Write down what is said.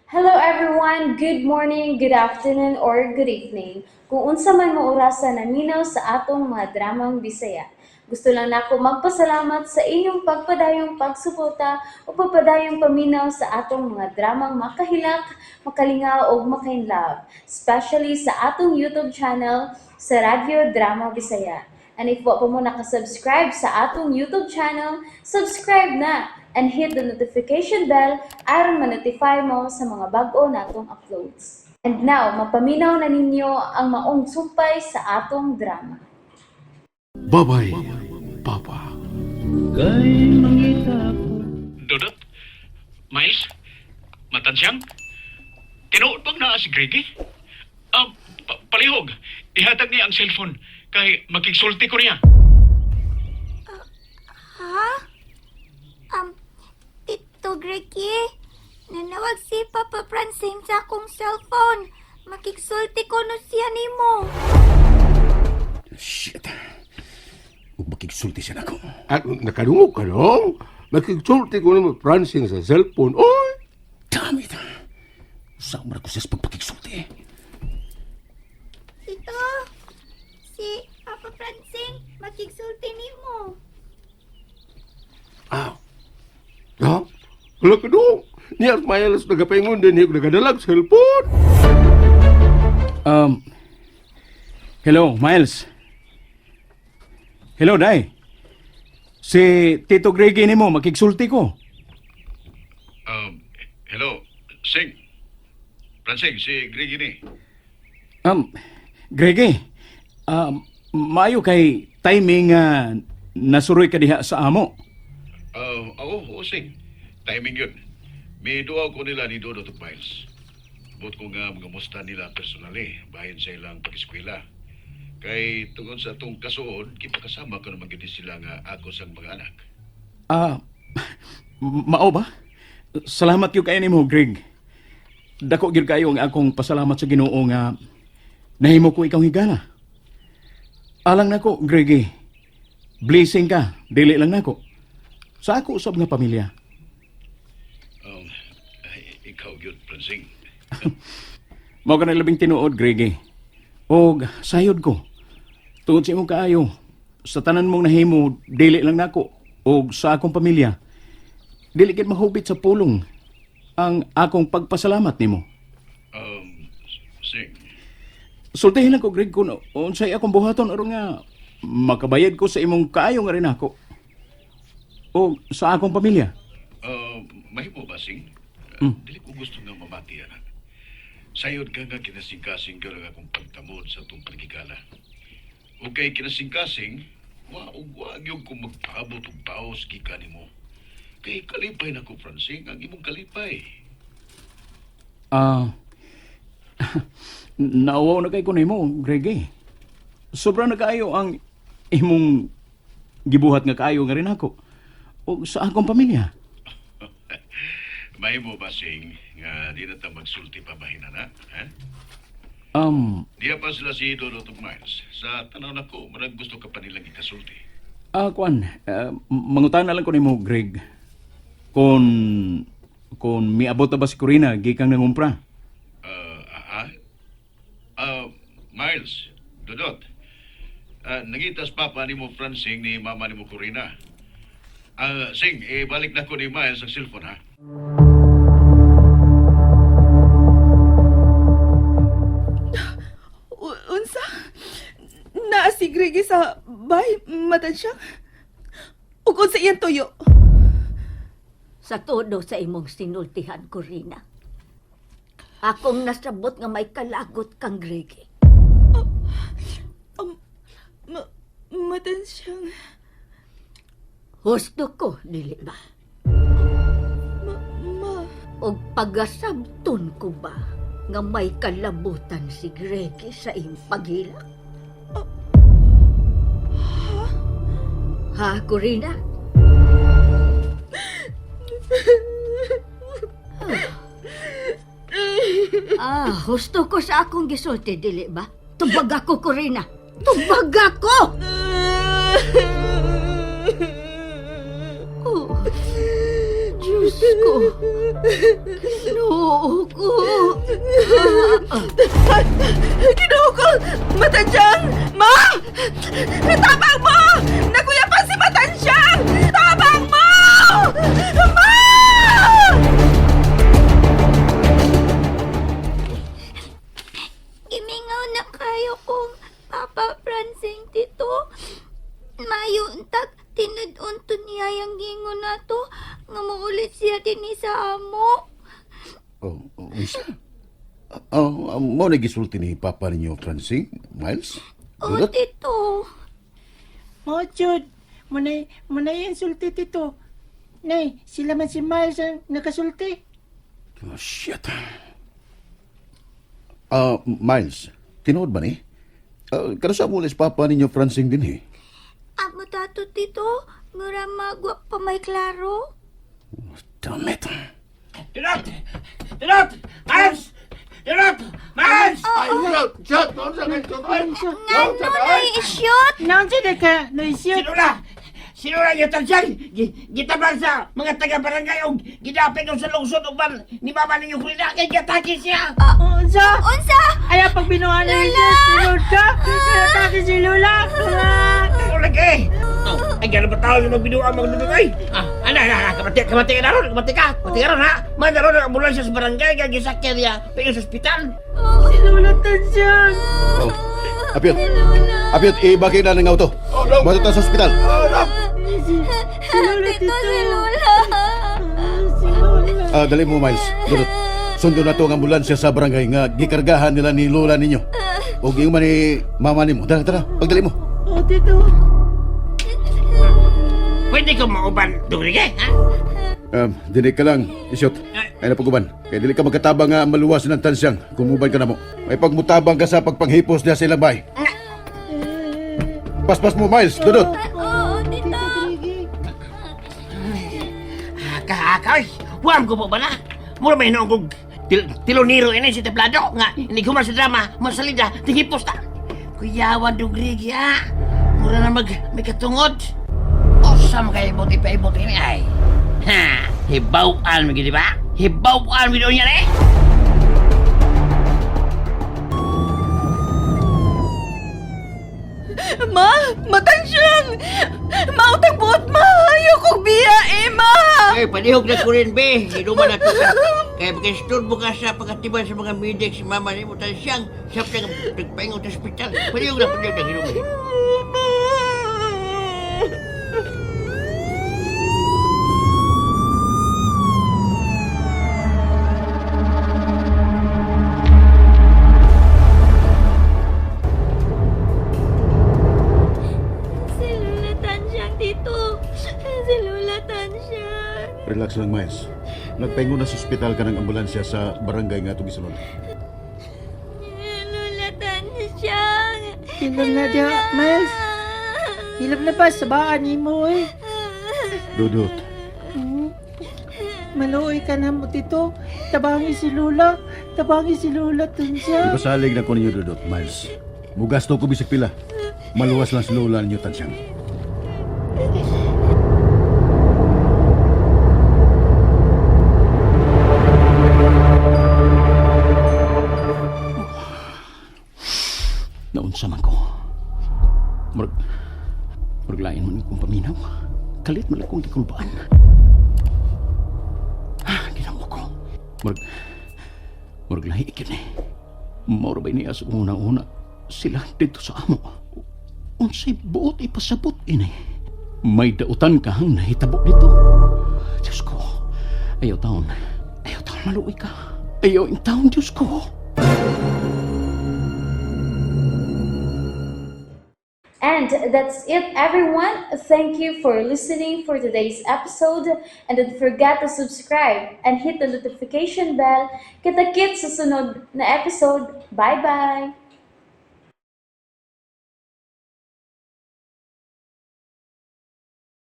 Hello everyone! Good morning, good afternoon, or good evening. Kung unsa man mo orasa naminaw sa atong mga dramang Bisaya. Gusto lang nako magpasalamat sa inyong pagpadayong pagsuporta o pagpadayong paminaw sa atong mga dramang makahilak, makalingaw ug makainlove, especially sa atong YouTube channel sa Radyo Drama Bisaya. And if wa pa mo nakasubscribe sa atong YouTube channel, subscribe na and hit the notification bell aron ma-notify mo sa mga bag-o natong uploads. And now, mapaminaw na ninyo ang maong sumpay sa atong drama. Bye-bye, Papa. Dodot? Miles? Matansyang? Tinuod bang naa si Greggy? Ah, palihog. Ihatag niya ang cellphone kay makigsulti ko niya. Ha? Tito Greggy, nanawag si Papa Francine sa akong cellphone. Makigsulti ko no siya nimo. Shit. Ug makigsulti siya nako. At nakadungog ka no? Makigsulti ko naman Francine sa cellphone. Oy! Damn it. Usa man ako siya sa pagpakigsulti. Tito, si Papa Francine makigsulti nimo. Ah. Ha? Wala ka dong. Niya at Miles nagapaingon din niya nagadalag cellphone. Hello, Miles. Hello, Day. Si Tito Greggy nimo makigsulti ko. Hello, Sing. Francing, si Greggy ni. Greggy, maayo kay timing nga nasuroy ka diha sa amo. Oo, oo, Sing. Timing yun. May duaw ko nila ni Dodot ug Miles. But ko nga mga musta nila personally, bahin sa ilang pag-eskwela. Kay tungod sa atong kasuod, kipakasama ko naman gid sila nga ako sang mga anak. Ah, mao ba? Salamat gyud kayo nimo, Greg. Dako gyud kayo ang akong pasalamat sa Ginoo nga nahimo ko ikaw higala. Alang nako, Greg. Eh. Blessing ka, dili lang nako. Sa ako usab nga pamilya. Ay, ikaw gyud, Francing. Mao ka na labing tinuod, Greg. Eh. Og sayod ko. Tungod sa imong kaayo, sa tanan mong nahimo, dili lang nako og sa akong pamilya. Dili gid mahubit sa pulong ang akong pagpasalamat nimo. Sing, Sultihin lang ko, Greg, kung unsay akong buhaton aron nga makabayad ko sa imong kaayo nga rin ako. O sa akong pamilya. Mahimo ba, Sing? Dili ko gusto nga mamati, anak. Sayod ka nga kinasingkasing ka lang akong pagtamod sa itong panagigala. O kay kinasingkasing, wa og wa gyud ko magpaabot og taos gikan nimo. Kay kalipay na ko, Francing, ang imong kalipay. Ah, nauwaw na kay ko nimo, Greg. Eh. Sobra na kaayo ang imong gibuhat nga kaayo nga rin ako. O sa akong pamilya. Mahimo ba, Sing, nga di na ta magsulti pa bahin na, ha? Diya pa sila si Dodo ug Miles. Sa tanaw nako, manag gusto ka pa nilang ikasulti. Kuan, mangutan na lang ko nimo, Greg. Kung miabot na ba si Corina gikang nangumpra? Ah, ah, ah, Miles, Dodot. Nangitas papa ni mo Francing ni mama ni mo Corina. Sing, eh, balik na ko ni Miles ang cellphone, ha? Unsa? Naa si Greggy sa bay, matan siya. Ug unsa iyang tuyo? Sa todo sa imong sinultihan, Corina. Akong nasabot nga may kalagot kang Gregi. Matan siyang. Husto ko, dili ba? Ma, Og pagasabton ko ba nga may kalabutan si Gregi sa iyong paghilak? Ha, Corina? Ah, husto ko sa akong gisulti, dili ba? Tubag ako, Corina! Tubag ako! Oh, Diyos ko. Ginoo ko. Ginoo ko! Matansyang! Ma! Tabang mo! Nakuyapan si Matansyang! Tabang mo! Ma! Gimingaw na kayo kong Papa Francing, Tito. Mayo untag, tinud-unto niya yung gingon na to. Nga muulit siya dinhi sa amo. Oh, unsa? Oh, mo na gisulti ni Papa ninyo, Francine, Miles? Oh, Dudot? Tito. Mo, Jud. Munay, munay ang sulti, Tito. Nay, sila man si Miles ang nakasulti. Oh, shit. Ah, Miles, tinuod ba ni? Kada sa mulis Papa ninyo, Francine din eh. Amo tato, Tito. Mura magwa pa may klaro. Damn it. Tinot! Tinot! Miles! Tinot! Miles! Ay, shot, shot, unsa kay shot? Ay, Ngano na i-shoot? Naon siya ka, noisyo. Sinula! Sinula yung tansyang! Gitaban sa mga taga-barangay o gidapit o sa lungsod uban ni mama ninyo Frida kay gatake siya! Unsa? Unsa? Ayaw pag binuha na yung si Lola. Atake si Lola. Ulag eh! Oh, ay, gano'n ba tao yung magbinuha magdudong ay? Ah, ana, ana, ana, kamati, kamati ka na ron, kamati ka, kamati ka ron ha! Mandaron ang ambulansya sa barangay, kaya gisakyan niya, pinyo sa ospital! Si Lola Tansyang. Oh, Apyot. Apyot, ibaki na ng auto. Bato ta sa ospital. Si Lola, Tito, Tito. si Lola. Si Lola. Ah, dali mo, Miles. Dudot. Sundo na to ang ambulansya sa barangay nga gikargahan nila ni Lola ninyo. O giung man ni mama nimo. Tara, tara. Pagdali mo. Oh, Tito. Pwede ko mauban, dugrig eh, ha? Dili ka lang, isyot. Ay napaguban. Kaya dili ka magkatabang nga maluwas ng tansyang kung muban ka na mo. May pagmutabang ka sa pagpanghipos niya sa ilang bay. Paspas mo, Miles. Dudot. Oo, Tito. Kahakaw, huwag ko po ba na? Mura may noong kong tiloniro ini si Teplado nga hindi ko sa drama, masalida, tingipos ta. Kuyawa dugrig ya. Mura na mag may katungod. Osam kay ibot ipaibot ini ay. Ha, hibawan mo gid ba? Hibawan mo gid niya eh. Ma! Matansyang! Mautang buot, ma! Ayaw kong biya, eh, ma! Ay, palihog na ko rin, be. Hinuman na to ka. Kaya pagkasturbo ka sa pagkatiban sa mga medic si mama ni mo siyang siya pa nagpaingon sa ospital. Palihog na hinuman. Ma! Si Lola Tansyang, Tito. Si Lola Tansyang. Relax lang, Miles. Nagpaingon na sa ospital ka ng ambulansya sa barangay nga itong isulod. Lola Tansyang. Hilom na diya, Miles. Hilom na ba? Sabaan ni mo eh. Dudot. Maluoy ka na mo, Tito. Tabangi si Lola. Tabangi si Lola Tansyang. Ipasalig na ko ninyo, Dudot, Miles. Mugasto ko bisag pila. Maluwas lang si Lola ninyo, tansyang. Naunsa man ko. Murag, murag lain man kong paminaw. Kalit man lang kong gikulbaan. Ah, ginamo ko. Murag, murag lahi ikit ni. Maura ba niya sa una-una sila dito sa amo. Unsay buot ipasabot ini. May dautan kang nahitabo dito. Diyos ko, ayaw taon. Ayaw taon maluoy ka. Ayaw in taon, Diyos ko. And that's it, everyone. Thank you for listening for today's episode. And don't forget to subscribe and hit the notification bell. Kita-kits sa sunod na episode. Bye-bye!